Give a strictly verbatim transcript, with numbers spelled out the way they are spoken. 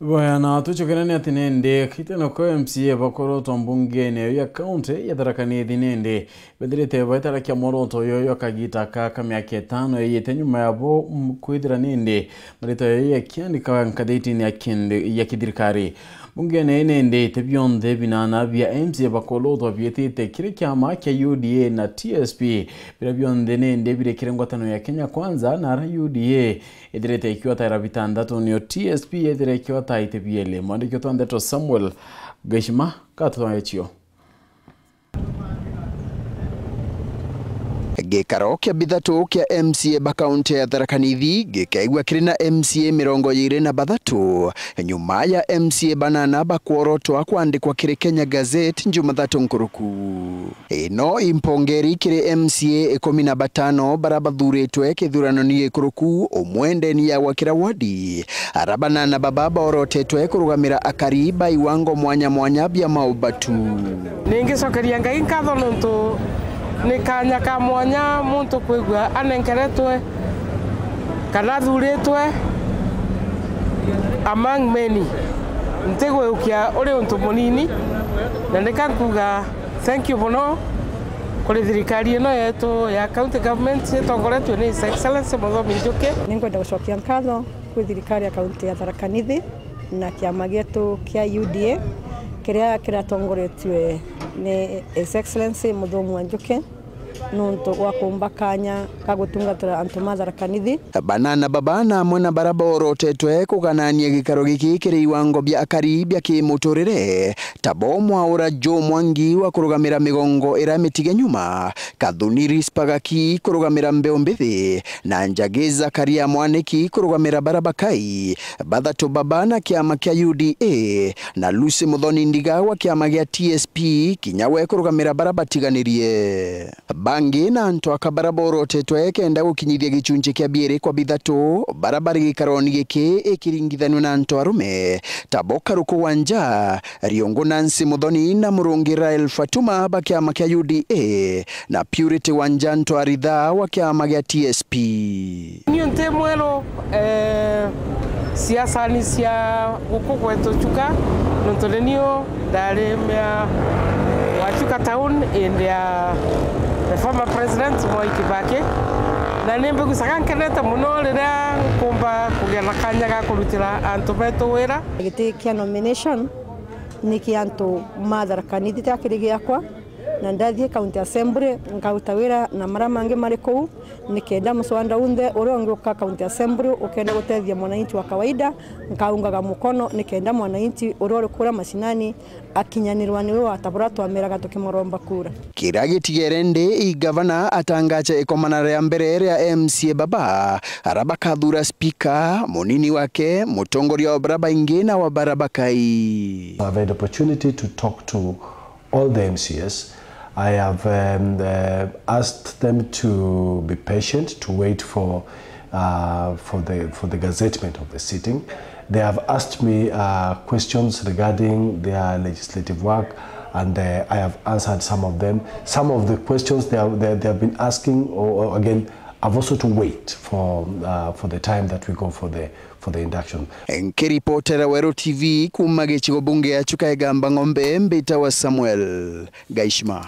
Bwaya, na tucokerane ati nindi, kite nako M C A bakorotwa mbungene eyo ya kaunti ya Tharaka Nithi nindi, bethirite baitarakia mworoto yoyo kagita ka, ka miaka itano iyite nyuma yabo, mm, kwithira nindi marita yoyo yakiandika nkathitini ya kindi, ya kithirikari. Mbungene ii nindi, iti bionthe binana bia M C A bakorotwa biitite kiri kiama kia U D A na T S P, biria bionthe nindi birikire ngwatano ya Kenya Kwanza na ara U D A ithirite ikiwataira bitantatu, nio T S P ithire ikiwataite bieli. Mwandiki wetu wa ndeto Samuel Gaishima gatutwaecio. Gikaro kia bithatu kia M C A ba kaunti ya Tharaka Nithi gikaigua kiri na M C A mirongo iiri na bathatu, nyuma ya M C A banana bakworotwa kwandikwa kiri Kenya Gazette Njumathatu nkuruku. Ino impongeri kiri M C A ikumi na batano bara bathuritwe kithuranoni gikuruku, umwe ndeni ya gwakira wadi. Ara banana baba borotetwe kurugamira akari ba iwango mwanya mwanya bia maubatu. Ningicokeria Ngai nkatho nontu ni kanya ka mwanya muntu kwigua anenkeretwe kana athuritwe among many. Ntigwiukia uri untu munini, na nika nkuga thank you mono kuri thirikari ino yetu ya county government itongoretue ni His Excellency Muthomi Njuki. Ninkwenda gucokia nkatho kwi thirikari ya kaunti ya Tharaka Nithi na kiama gietu kia U D A kiria kiratongoretue ni His Excellency Muthomi wa Njuki nuntu wa kumba kanya ga gutungatira antu ma Tharaka Nithi. Banana baba na amwe na bara borotetwe kuganania gikaro giki kiri iwango bia akari bia kimuturire, tabo Mwaura Joe Mwangi wa kurugamira migongo iria mitige nyuma, Kathuni Rispa Gaki kurugamira mbeu mbithi, na Njagi Zakaria Mwaniki kurugamira bara bakai. Bathatu baba na kiama kia U D A, na Lucy Muthoni Ndiga wa kiama gia T S P, kinya we kurugamira bara batiganirie. Bangi na antu aka bara borotetwe kenda gukinyithia gicunci kia biiri kwa bithatu, bara bari gikaroni giki ikiringithanua na antu arume, tabo Karuku wa Nja, Riungu Nancy Muthoni na Murungi Rael Fatuma ba kiama kia U D A, na Purity Wanja Ntwaritha wa kiama gia T S P. Niu nti mweru, eh, siasani cia guku gwetu Chuka, nontu ni niu ndari mea wa Chuka town indi ya the former president Mwai Kibaki, na ni mbigucaga nkenete muno riria nkumba kugia na kanya ga kurutira antu betu wira. Giti kia nomination ni kia antu ma Tharaka Nithi, ti akiri giakwa. Na ndathie county assembly, nkaruta wira na mara mangi mari kuu, nikenda muswada unthe uria ungiuka county assembly ukenda gutethia mwananchi wa kawaida, nkaungaga mukono nikenda mwananchi uria uri kuria mashinani akinyanirwa niwe wa ta buria twameraga tukimuromba kura. Kiria gitigere ndi, i gavana atangaja ikomana ria mbere ria M C A baba, ara bakathura spika, munini wake, mutongoria wa bara baingi na wa bara bakai. I've had opportunity to talk to all the M C As. I have, um, uh, asked them to be patient, to wait for, uh, for the, for the gazettement of the sitting. They have asked me, uh, questions regarding their legislative work, and, uh, I have answered some of them. Some of the questions they have, they, they have been asking, or, or again, I've also to wait for, uh, for the time that we go for the, for the induction. Nkiripotera Weru T V kuuma gicigo bunge ya Chuka Igamba Ng'ombe, mbitawa Samuel Gaishima.